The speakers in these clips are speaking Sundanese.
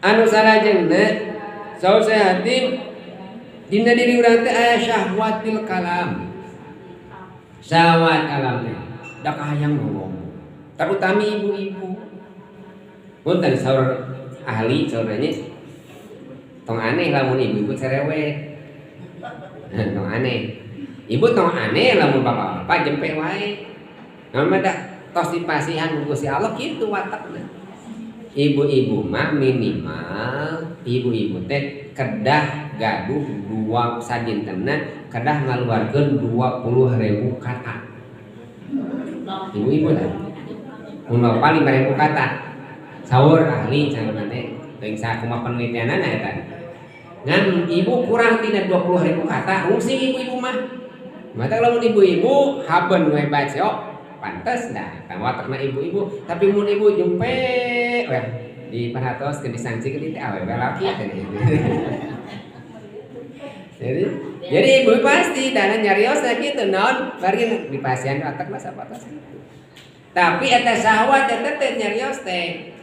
Anu salajengna, saur Syekh Hatim, dina diri urang teh aya syahwatil kalam. Syahwat kalam teh da kahayang ngomong, terutama ibu-ibu. Punten, saur ahli, sauranya tong aneh lamun ibu-ibu cerewet, tong aneh ibu, tong aneh lamun bapak-bapak jempe wae. Naon mah da tos dipasihan ku Gusti Allah kitu watakna. Ibu-ibu mah minimal ibu-ibu teh kedah gaduh dua sadintena kedah ngaluarkeun 20.000 kata. Ibu-ibu lah, mun bapak 5.000 kata, saur ahli. Cenah teh teuing sakumaha penelitianana eta, ngan ibu kurang tina 20.000 kata rungsing ibu-ibu mah. Mata lamun ibu-ibu haben we baca pantes dah kan watakna ibu-ibu. Tapi mun ibu jempe weh diperhatos ke disangsi ke teh awewe laki teh. Jadi ibu pasti dana nyarios gitu naon bari dipasihan watak mah sapatos gitu. Tapi eta syahwat eta teh nyarios teh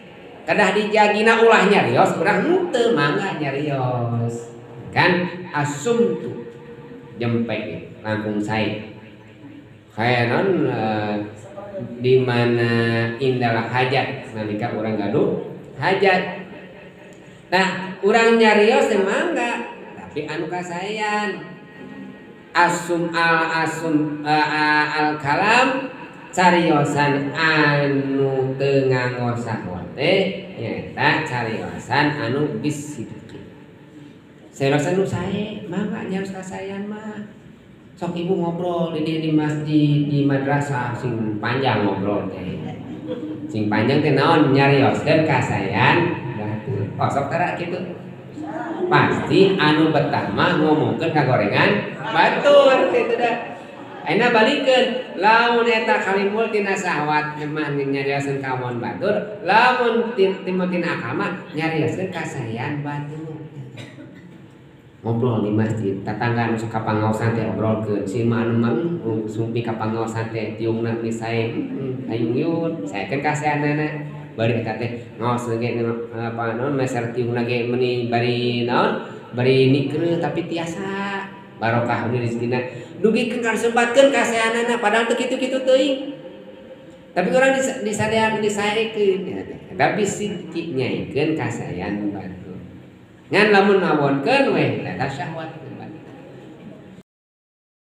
kedah dijagina, ulah nyarios urang henteu, mangga nyarios kan asumtu jempe langkung sae kayak non di mana indalah hajat, nalika urang gaduh hajat. Nah, urang nyarios teh mangga, tapi anu kasaean. Asum al asum al kalam, cariosan anu teu nganggo sahwat teh nyaeta cariosan anu bisidqi, carios anu sae. Mangga nyarios kasaean mah. Sok ibu ngobrol di masjid, di madrasah, sing panjang ngobrol teh, sing panjang teh naon, nyarioskeun kasaean batur. Oh, sok tara kitu pasti anu betah mah ngomongkeun kagorengan batur kitu dah. Ayeuna balikeun, lamun eta kalimul tina syahwat mah nyarioskeun kawon batur, lamun timbul tina akal mah nyarioskeun kasaean batur. Ngobrol di masjid, tatangga anu sok kapangaosan teh obrolkeun si mah anu mah sumpi kapangaosan teh tiungna meni sae, hayung saekeun kasaeanana. Bari eta teh ngaos ge apa naon meser tiungna ge meni bari naon bari nikreuh, tapi tiasa barokah rezekina dugikeun kasembatkeun kasaeanana, padahal teu kitu-kitu teuing, tapi urang disadean disaekeun eta teh. Tapi sidqi nyaikeun kasaean batur. Ngan lamun ngawonkeun weh eta syahwat.